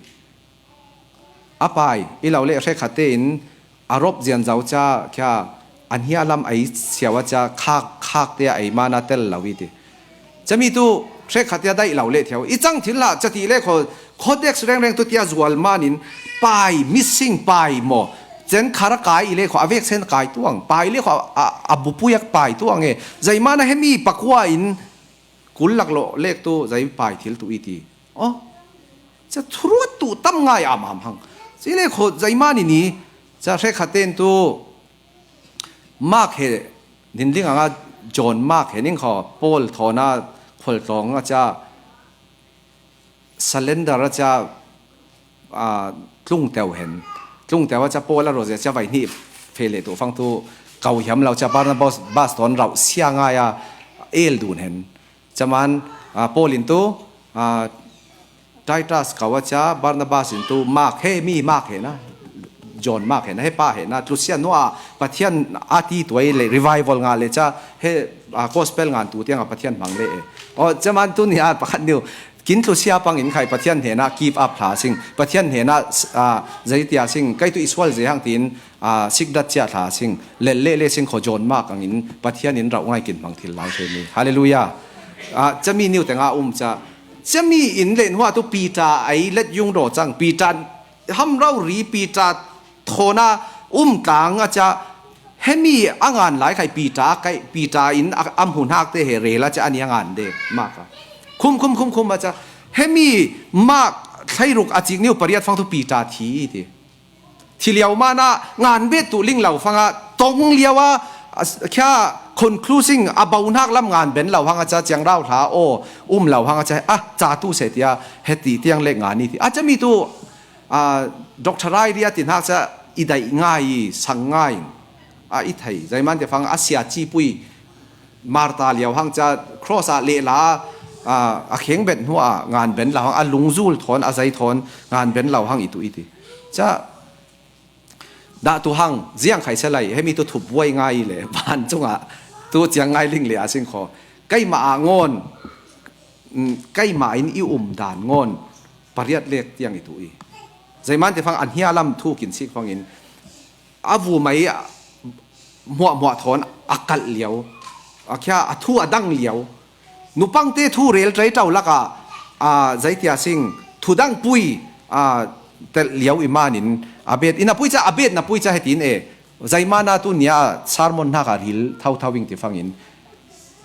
A pai, i lo le hrekkhat te in a rop zian zau ca kia an hia lam ai siau a ca khak, khak te a ei mana tel lo i ti. Cami tu hrekkhat te a daih lo le thiau. I cang thil la ca ti le kho, Codex rengreng tu tia zual manin pai, missing pai maw. Cen khar a kai i le kho, a vek sen kai tuang. Pai le kho, a, a bupuyak pai tuang e. Zai mana hemi pakua in kul lak lo lek tu zai pai thil tu i ti. Oh, ca thuruat tu tam ngai am am hang. Ci le kho zai mani ni, ca hrekkhat ten tu Mark he, nin ding anga John Mark he ning kho, Paul thawna khual tlawng a ca, surrender a ca, a, tlung teu hen. Tlung teu a ca Paul a rawzia ca vai hnih fe le tu fang tu kau hiam lo ca Barnabas, Bas tawn rauh sia ngai a el dun hen. Caman, a, Paul in tu, a, Titus kau a ca Barnabas in tu Mark, he mi Mark he na, John Mark he na, he pa he na, tlusia nua Pathian a ti tuai le revival nga le ca, he, a, gospel ngan tu tiang a Pathian hmang le e. O, caman tu ni a pakhat niu, kin tlusia pang in khai Pathian he na give up hla sing, Pathian he na, a, zai tia sing, kai tu i sual zai hang tin, a, sikdat cia hla sing, lel le le sing kho John Mark angin Pathian in rauh ngai kin hmang thil lai thei ni. Hallelujah. A, cami niu tenga um ca. Cami in le hnuah tu Peter ai let yung daw cang. Peter ham rau ri Peter thawna um tlang a ca. Hemi a ngan lai khai Peter kai Peter in a, a hmun hak te he rel a ca ani a ngan de. Mark a. Khum, khum, khum, khum a ca. Hemi Mark thlairuk a cik niu pariat fang tu Peter thi i ti. Thi liau mana ngan bet tu ling lo fanga tong liau a, a, khia concluding a baunak lam ngan ben lo hanga ca ciang rau hla aw um lo hanga ca a ca tu se tia he ti tiang le ngan i ti. A cami tu, a, Doctor Rai ria ti hnak ca i daih ngai i sang ngai a i thei. Zaiman te fang a sia ci pui Marta liau hang ca cross ah lehla, a, a kheng bet hnu ah ngan ben lo hang, a lungzul thawn, a zai thawn ngan ben lo hang i tu i ti. Ca dah tu hang, ziang khai se lai, hemi tu thup buai ngai le, van cungah tu ciang ngai ling le a sing kho. Keimah ah ngawn, mm, keimah in i um dan ngawn, pariat lek tiang i tu i. Zaiman te fang an hia lam thu kin sik fangin, a vumai a hmuahhmuah thawn a kalh liau, a khia a thu a dang liau. Nupangte thu rel trai tau laka, a, zaitia sing, thu dang pui, a, telh liau i manin, a bet, ina pui ca, a bet na pui ca hetin e, zaimana tu nia sermon hnaka ril thauthau ing ti fangin,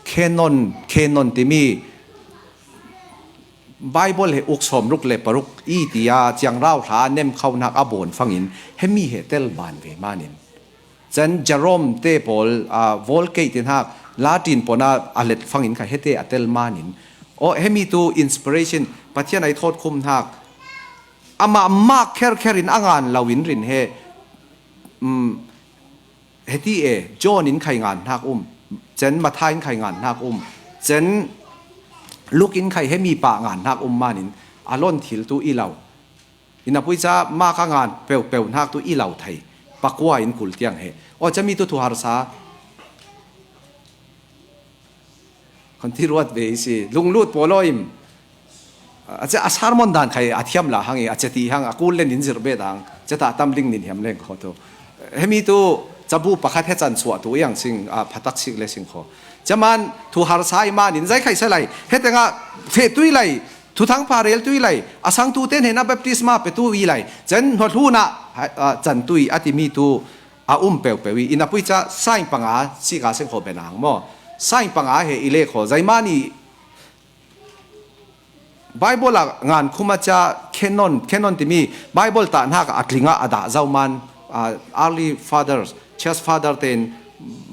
canon, canon timi, Bible he uk sawm ruk le paruk i tia ciang rau hla nem khau hnak a bawn fangin hemi he tel ban ve manin. Cen Jerome te pawl, a, Volkei ti hnak Latin pona a let fangin kha hete a tel manin. O, hemi tu inspiration, Pathian ai thawt khum hnak amah mak kherkher in a ngan lo in rin he, um, heti e, John in khai ngan hnak um, cen Matthai in khai ngan hnak um, cen Luk in khai he mi pah ngan hnak um manin a lon thil tu i lo. Ina pui ca mak a ngan peuhpeuh hnak tu i lo thei. Pakua in kul tiang he. Aw, cami tu thuharsa. Kan ti ruat ve i si. Lunglut pawl aw im. A, a sermon dan khai a thiam la hang i, a ceti hang, a kul len in zir bet ang. Ceta tam ding nin hiam leng kho tu. Hemi tu cabu pakhat he can chuah tu iang sing, a, phatak sik le sing kho. Caman thuharsa i manin zai khai sa lai. He tenga feh tui lai. Thuthang pha rel tui lai. A sang tu ten he na baptisma pe tu i lai. Cen hnuat hluna, a, can tui a ti mi tu a um peuhpeuh i. Ina pui ca saing panga sika sing kho benang maw. Saing panga he i le kho. Zai mani Bible a ngan khuma ca canon, canon timi Bible ta hnak a tlinga a dah zauman, ah, early fathers, church father ten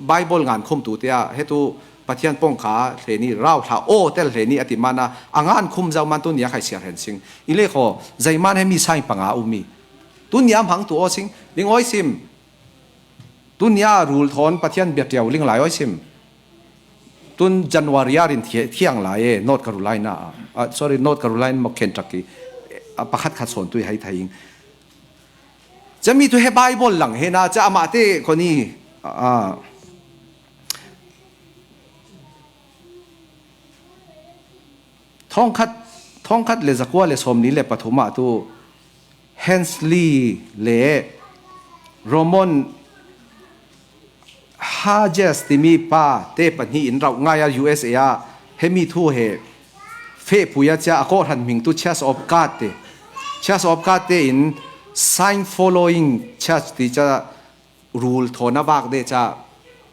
Bible ngan khum tu tia, he tu Pathian pongkha hleni rau hla o tel hleni a ti mana a ngan khum zauman tu nia khai siar hen sing. I le kho, zai man he mi saing panga umi. Tu niam hang tu o sing, ding oi sim. Tunia rul thawn Pathian bia tiau ling lai oi sim. Tun January a rin thi-, thiang lai e, North Carolina ah. Ah, sorry, North Carolina maw Kentucky. Ah, pakhat khat sawn tui hai thai ing. Cami tu he Bible lang he na, ca amah te koni, ah, thongkhat, thongkhat le zakua le sawm ni le pathum ah tu Hensley le Ramon Hodges timi pa te pahnih in rauh ngai a U S A ah hemi thu he fehpui a cia a kawhhran hming tu Church of God te. Church of God te in sign following church ti ca rul thawn a vak de ca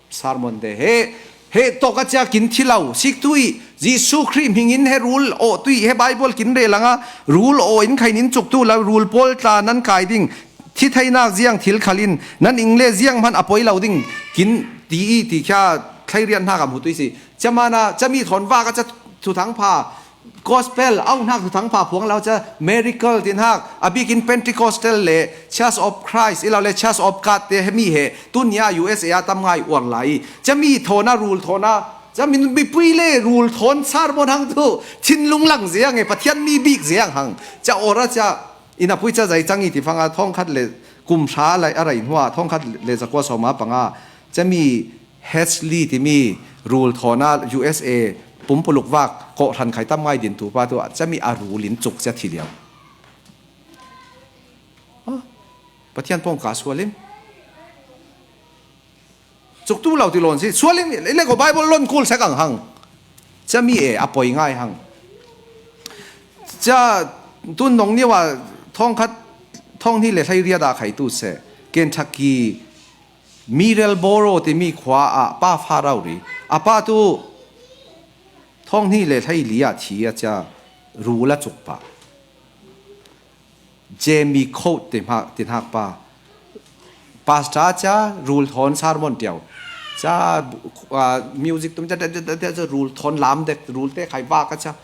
sermon de he, he tawk a cia kin thi lo, sik tu i, Jesu Khrih hming in he rul aw tu i, he Bible kin rel anga, rul aw in khai nin cuk tu lo, rul pawl tla nan kai ding, thi theinak ziang thil khal in, nan ing le ziang hman a poi lo ding, kin ti i, ti khia thlairian hnak a hmu tu i si. Camana, cami thawn vak a ca thuthang pha, Gospel, au hnak thuthang pha phuang lo ca, miracle tin hak, a bikin Pentecostal le Church of Christ, i lo le Church of God te hemi he, tunia U S A a tam ngai uar lai. Cami thawn a rul thawn a, cami mipui le rul thawn sermon hang tu, thinlung lang ziang e, Pathian mi bik ziang hang. Ca or a ca, ina pui ca zai cang i ti fanga, thongkhat le kum hra lai a rai hnuah, thongkhat le zakua sawma panga, cami Hensley timi rul thawn a U S A pumpuluk vak kawhhran khai tam ngai din tu pa tu ah cami a rul in cuk cia thi liau. Ah, Pathian pawngka sual in. Cuk tu lo ti lawn si. Sual in, le ko Bible lon kul sak ang hang. Cami e, a poi ngai hang. Ca tun nong niwa thongkhat, thonghni le hlei riat a khai tu se. Kentucky Marlboro timi khua ah pa fa rau ri. A pa tu thonghni le hlei li ah thi a cia rul a cuk pa. Jamie Coat ti hmak, ti hnak pa. Pastor cia rul thawn sermon tiau. Cia, ah, music tum cia, cia, cia, cia, cia rul thawn lam dek, rul te khai vak a cia.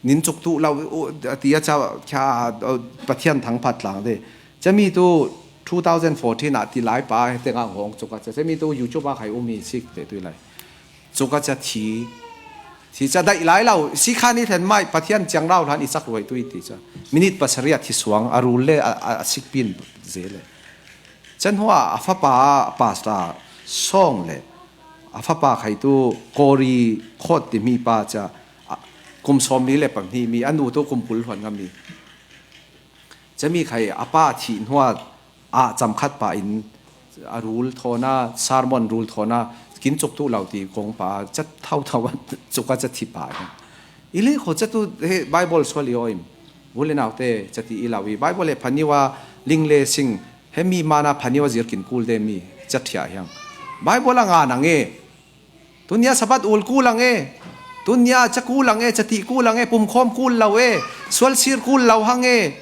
Nin cuk tu lo, uh, ti a cia, cia, uh, Pathian thangphat tlang de. Cami tu two thousand fourteen ah ti lai pa, he tengah hong cuk a cia. Cami tu YouTube ah khai um hi sik te tu lai. Cuk a cia thi, thi cia daih lai lo, si khan i thlen mai, Pathian ciang rau hlan i sak ruai tu i ti cia. Minute pasarih ah thi suang, a rul le, a, a, a sik pin ze le. Can hua, a fapa, pastor, sawng le, a fapa khai tu, Corey Coat timi pa cia, a, kum sawm ni le pahnih mi, a nu tu kum kul hluan ngam mi. Cami khai a pa thih hnuah ah camkhat pa in a rul thawn a, sermon rul thawn a, kin cuk tu lo ti kong pa, cat thau thau a, cuk a cat thi pa in. I le kho cat tu he Bible sual i aw in. U le nau te cat i lo i. Bible he phaniwa ling le sing, he mi mana phaniwa zir kin kul de mi, cat thia hiang. Bible a nga nang e. Tunia Sabbath ul kul ang e. Tunia ca kul ang e, ca ti kul ang e, pumkhawm kul lo e. Sualsir kul lo hang e.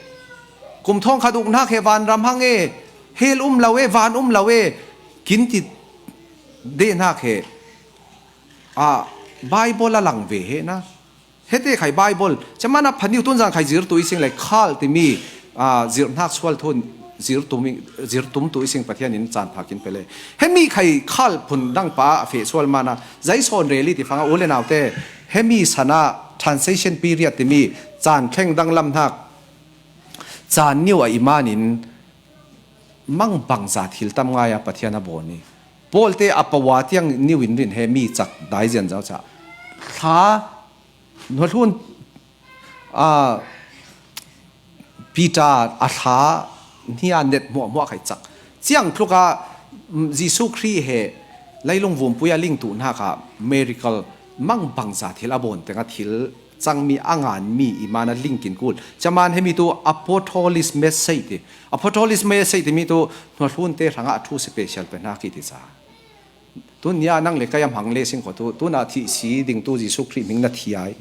Kum thawngkhat uknak he vanram hang e. Hel um lo e, van um lo e. Kin ti dehnak he. A, Bible a lang ve he na. Hete khai Bible, camana phaniu tunzang khai zir tu i sing le Carl timi, a, zirhnak sual thu in zirtum i, zirtum tu i sing Pathian in caan pha kin pe le. Hemi khai khal phun dang pa a feh sual mana, zai sawn rel i ti fanga u le naute, hemi sana transition period timi caan thleng dang lam hnak, caan niu a i manin mang bangza thil tam ngai a Pathian a bawn i. Paul te a pawa tiang niu in rin he mi cak dai zian zau ca. Thla, hnuahlun, a, Peter a thla hnia net hmuahhmuah khai cak. Ciang tluka, mm, Jesuh Khrih he leilung vumpuia ling tu hnaka miracle mang bangza thil a bawn tenga thil cangmi a nganmi i mana ling kin kul. Caman hemi tu apostolic message ti. Apostolic message timi tu hnuahlun te hrangah a thu special pe hna ki ti ca. Tun nia nang le kai a hmang le sing kho tu, tuna thih si ding tu Jesuh Khrih hming na thi ai.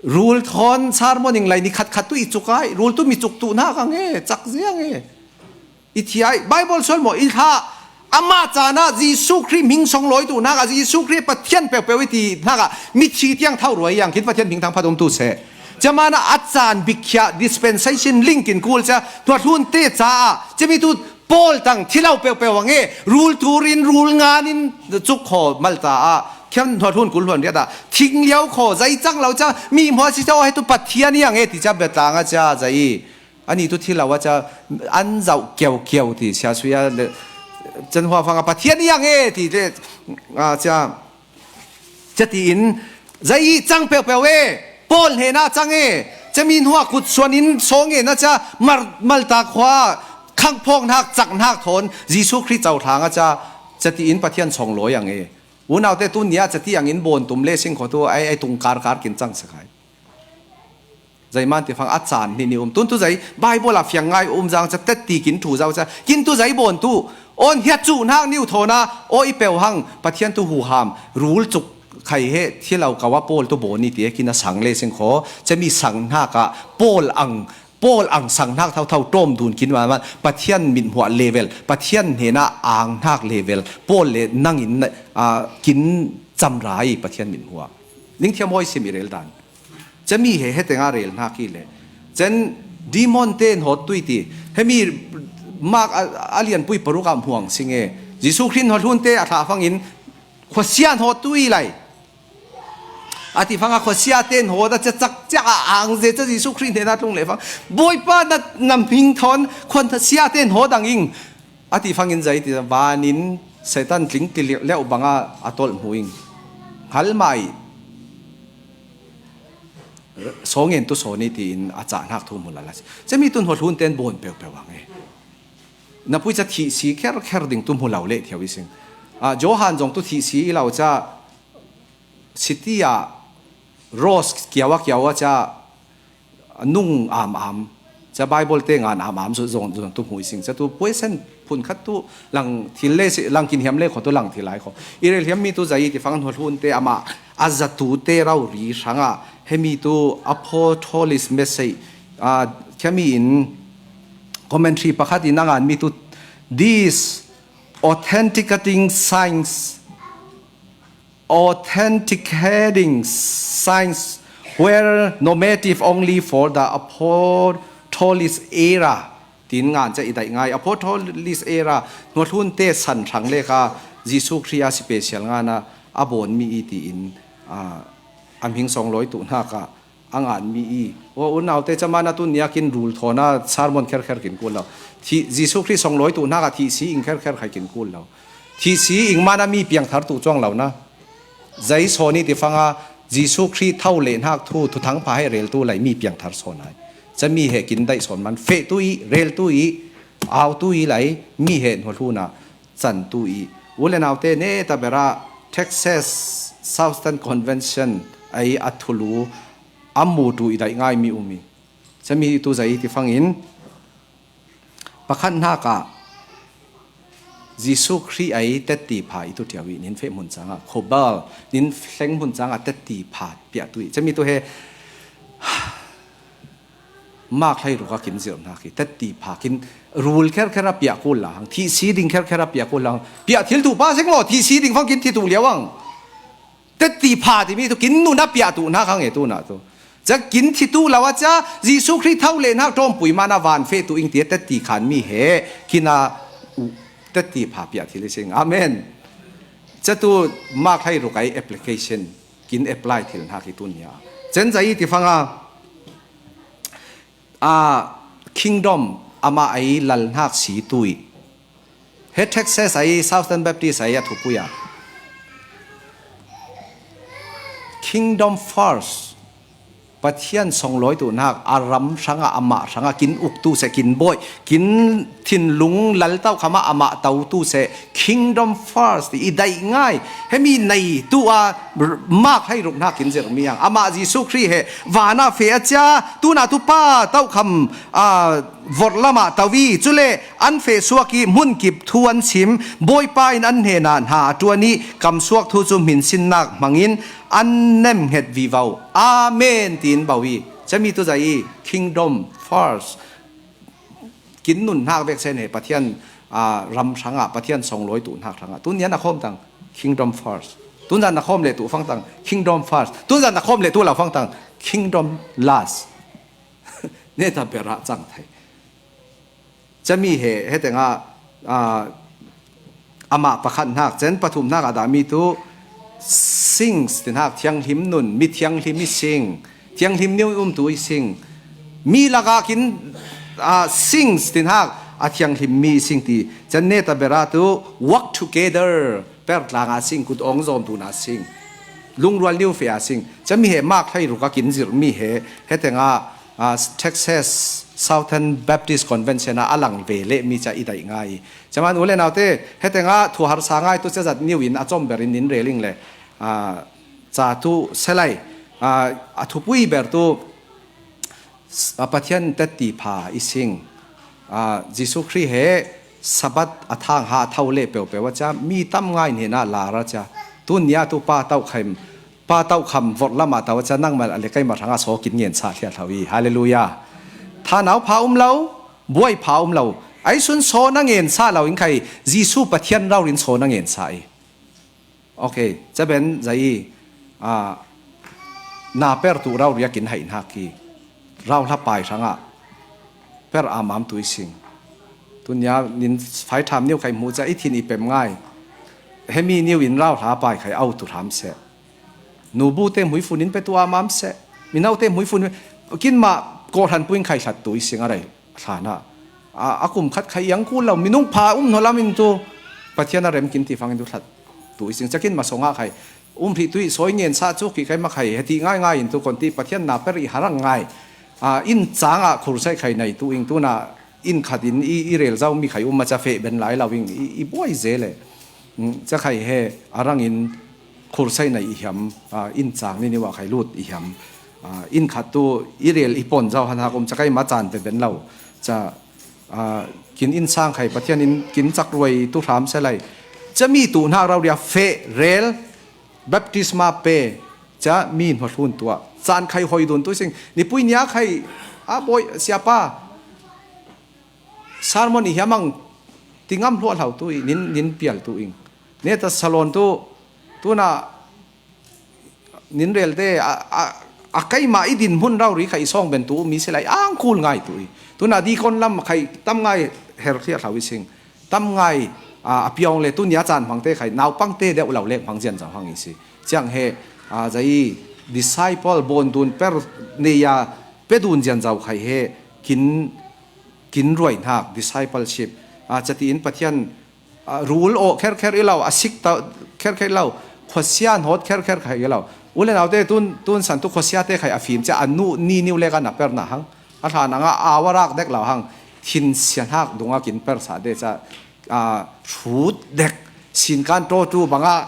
Rul thawn sermon ing lai ni khat khat tu i cuk ai, rul tu mi cuk tu hna ka nge, cak zia nge. I thi ai, Bible sual maw, i hla, ama caan ah Jesuh Khrih hming song lawi tu hnak ah, Jesuh Khrih Pathian peuhpeuh i ti hnak ah, mi thi tiang thau ruai yang, khin Pathian hming thang phat um tu seh. Caman ah a caan bikkhia, dispensation ling kin kul cia, hnuahlun te caah, cemi tu Paul tang thi lo peuhpeuh ang e, rul tur in, rul ngan in, cuk kho malta ah, khiam hnuahlun kul hluan riat ah, thing liau kho, zei cang lo cang, mi hmuah si caw he tu Pathian i ang e, ti cia biatlang a cia zei. Ani tu thi lo a cia an zauh kiau kiau ti sia suya le, can hua fang a Pathian i ang e ti le, a cia, cia ti in, zei cang peuhpeuh e, Paul hnena cang e, cemi hnuah kut suan in sawng e na cia, mar, malta khua, khangphawk hnak, cak hnak thawn, Jesuh Khrih cohlang a cia, cia ti in Pathian sawng lawi ang e. Unaute tu nia cia ti ang in bawn tum le sing kho tu, ai, ai tung kar kar kin cang sakai. Zeiman ti fang a caan hnih ni um. Tun tu zei Bible a fiang ngai um zang ca tet ti kin thu zau ca. Kin tu zei bawn tu. On hiat cu hnak niu thawna. O i peuh hang Pathian tu huham. Rul cuk khai he thi lo kau a Paul tu bawn i ti he kin a sang le sing kho. Cemi sang hnak ah Paul ang, Paul ang sang hnak thauthau tawm dun kin man man. Pathian mit hmuah level. Pathian hnena ang hnak level. Paul le nang in, ah, kin camra i Pathian mit hmuah. Ning thiam hawi sim i rel dan. Cemi he, he tenga rel hna ki le. Cen demon te hnawt tui ti. Hemi mak a, a lianpui paruk ah hmuang sing e. Jesuh Khrih hnuahlun te a thlah fangin khuasia hnawt tui lai. A ti fanga khuasia te hnawt a cia cak cia a ang ze ca Jesuh Khrih hnena tlung le fang. Bawipa na, na hming thawn khuasia te hnawt ang ing. A ti fangin zei ti vanin Satan tling ti leuh banga a tolh hmu ing. Halmai. Sawng en tu sawn i tiin a cah hnak thu hmu lala si. Cemi tu hnuahlun ten bawn peuhpeuh ang e. Na pui ca thih si kher kher ding tu hmu lo le thiau i sing. Ah, Johan zong tu thih si i lo ca city ah rose kiau a kiau a ca nung am am. Ca Bible te ngan am am zong, zong tu hmu i sing. Ca tu puai sen phun khat tu lang thil le si, lang kin hiam le kho tu lang thil lai kho. I rel hiam mi tu zai ti fang hnuahlun te amah a zatu te rau ri hrangah hemi tu apostolic message, ah, khami in commentary pakhat in a ngan mi tu, these authenticating signs, authenticating signs were normative only for the apostolic era. Tin ngan ca i daih ngai. Apostolic era, hnuahlun te san hrang le kha Jesuh Khrih a special ngan a, a bawn mi i tiin, ah, a hming sawng lawi tu hnak ah a ngan mi i. Aw, unaute, caman a tun niakin rul thawn a sermon kher kher kin kul lo. Thih, Jesuh Khrih sawng lawi tu hnak ah thih si ing kher kher khai kin kul lo. Thih si ing man a mi piangthar tu cuang lo na. Zei sawn i ti fanga Jesuh Khrih tho le hnak thu, thuthang pha he rel tu lai mi piangthar sawn ai. Cami he kin daih sawn man feh tu i, rel tu i, au tu i lai, mi he hnuahlun ah can tu i. U le naute ne ta bera Texas Southern Convention ai a thulu a mu tu i daih ngai mi um i. Cami tu zai ti fangin pakhat hnak ah Jesuh Khrih ai tetti pha i tu ṭiau i nin feh hmun cangah khobal nin hleng hmun cangah tetti pha piah tu i. Cami tu he mak hlei ruk a kin zirh hna khi tetti pha kin rul kher kher a piah kul la hang, thih si ding kher kher a piah kul la hang. Piah thil tu pa seng maw, thih si ding fang kin thi tu liau ang. Tetti pha timi tu kin nun a piah tu hna kha nge tu na tu. Ca kin thi tu lo a ca, Jesu Khrih tho le nak tawmpui mana van fe tu ing ti a tetti khan mi he, kin a u tetti pha piah thil i sing. Amen. Ca tu mak hai ruk ai application, kin apply thil nak i tun nia. Cen za i ti fanga, a, kingdom ama ai lal nak si tui. He Texas ai Southern Baptist ai a thupui a. Kingdom first. Pathian songlawi tu nak a ram hranga ama hranga kin uk tu se kin bawi, kin thinlung lal tau khama ama tau tu se kingdom first i daih ngai. Hemi nei tu a mak hai ruk nak kin zir mi ang. Ama Jesu Khrih he vana fe a cia, tuna tu pa tau kham, a, vawrh lamah tau i, cule an feh suak i hmun kip thu an chim, Bawipa in an hnena hna a ṭuan i, kam suak thu cu hminsinnak hmangin an nemnghet vivo. Amen tiin bau i, cami tu zai i, kingdom first. Kin nun hnak vek sen he Pathian, aa, ram hrangah, Pathian songlawi tu hnak hrangah. Tun zan a khawm tang, kingdom first. Tun zan a khawm le tu fang tang, kingdom first. Tun zan a khawm le tu lo fang tang, kingdom last. Neta berah cang thei. Cami he, hetengah, aa, amah pakhat hnak, cen pathum hnak a dahmi tu sings ti hnak, thianghlim nun, mi thianghlim i sing, thianghlim neu i umtu i sing, mi lakah kin, aa, sings ti hnak, a thianghlim mi i sing ti, cen neta berah tu work together, per tlangah sing, kut awng zawm tuna sing, lungrual neu feh a sing, cami he mak hlei ruk a kin zirh mi he, hetengah, aa, Texas Southern Baptist Convention ah a lang ve leh mi ca i daih ngai. Caman u le naute, hetengah thuharsa ngai tu cazat niu in a com berin nin reling le, aa, ca tu selai, aa, a thupui ber tu, aa, Pathian tetti pha i sing, aa, Jesu Khrih he Sabbath a thang ha tho le peupeu a ca, mi tam ngai hnenah lar a ca, tun nia tu pa tauh khaim, pa tauh kham vorh lamah tau a ca, nangmah a le keimah hrangah saw kin ngen sa thliat hlo i. Halleluiah. Thanau pha um lo, buai pha um lo. Aisun saw na ngen sa lo in khai, Jesu Pathian raurin saw na ngen sa i. Ok, caben zai i, aa, na per tu rauriak in haih hnak i. Rauhla pai hrangah per a mam tu i sing. Tunia nin fai tham niu khai hmuh ca i thin i pem ngai. Hemi niu in rauhla pai khai au tu hram seh. Nubu te hmuifun in pe tu a mam seh. Minau te hmuifun kinmah kawhran puing khai hlat tu i sing a rei hlanah. A, a kum khat khai iang kul lo. Minung pha um hnaw lam in tu Pathian a rem kin ti fang in tu hlat tu i sing. Cakin masongah khai um hrih tu i sawi ngen sa cu ki kai ma khai heti ngai ngai in tu kon ti Pathian na per i harang ngai. A, inn cangah khursai khai nei tu ing tuna inn khat in i, i rel zau mi khai um a ca feh ben lai lo ing i, i buai ze le. Mm, ca khai he a rang in khursai nei i hiam, a, inn cang ni niwa khai lut i hiam. A, inn khat tu i rel i pon zau han hak um ca kai ma caan pe ben lo. Ca, a, kin inn sang khai Pathian in kin cak ruai tu hram se lai. Ca mi tu hnak rau ria feh rel baptisma pe ca mi hnuahlun tuah. Caan khai hoi dun tu sing. Nipui nia khai a bawi siapa. Sermon i hiam ang ti ngam hluah hlau tu i nin, nin pial tu ing. Neta salon tu, tuna nin relte a, a, a keimah i din hmun rau ri kha i sawng ben tu mi si lai ang kul ngai tu i. Tuna dikon lam khai tam ngai her hliah hlau i sing. Tam ngai, a, a piawng le tunia caan hmangte khai naupangte deuh lo lek hmang zian zau hang i si. Ciang he, a, zai disciple bawn dun per neia pe dun zian zau khai he kin kin ruai hnak, discipleship. A, cati in Pathian, a, rul awh kherkher i lo, a sik ta kherkher i lo, khuasia hnawt kherkher khai i lo. U le naute tun, tun san tu khuasia te khai a fim cia a nu ni niu lek a na per na hang. A hlan anga au a rak dek lo hang. Thin sia hnak dunga kin per sa de ca, a, hrut dek. Sinkan to tu banga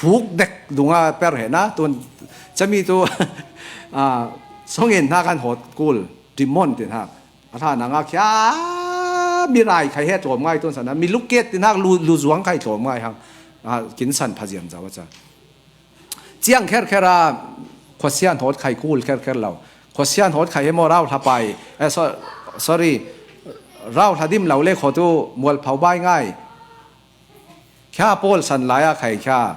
huk dek dunga per he na. Tun cami tu, a, songin hnak an hawt kul. Demon ti hnak. A hlan anga khia mi rai khai he tlawm ngai tun sana. Mi luket ti hnak lu, lu zuang khai tlawm ngai hang. A, kin san pha zian zau a ca. Ciang kherkher a khuasia hnawt khai kul kherkher lo. Khuasia hnawt khai he maw rau hla pai. Eh, so, sorry. Rau hla dim lo le khaw tu mual phau bai ngai. Khia Paul san lai a khai khia.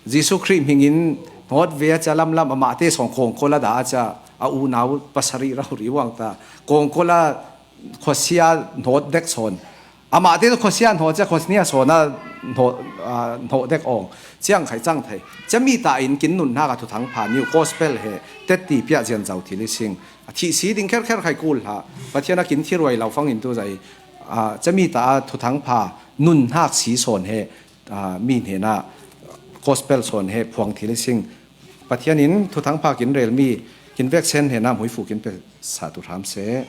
Jesu Khrih hmingin Hnawt ve a cia lamlam amahte sawn kawngkol a dah a cia a unau pasarih rau ri uang ta. Kawngkol a khuasia hnawt dek sawn. Amahte khuasia hnawt cia khuasnia sawn a hnawt, a, hnawt dek awng. Ciang khai cang thei. Cia mi ta in kin nun hnak a thuthang pha niu gospel he tetti piah zian zau thil i sing. A thih si ding kher kher khai kul hlah. Pathian a kin thiruai lo fang in tu zai. A, cia mi ta a thuthang pha nun hnak si sawn he, a, mi hnenah gospel sawn he phuang thil i sing. Pathian in thuthang pha kin rel mi kin vek sen hnenah muifu kin pe sa tu hram seh.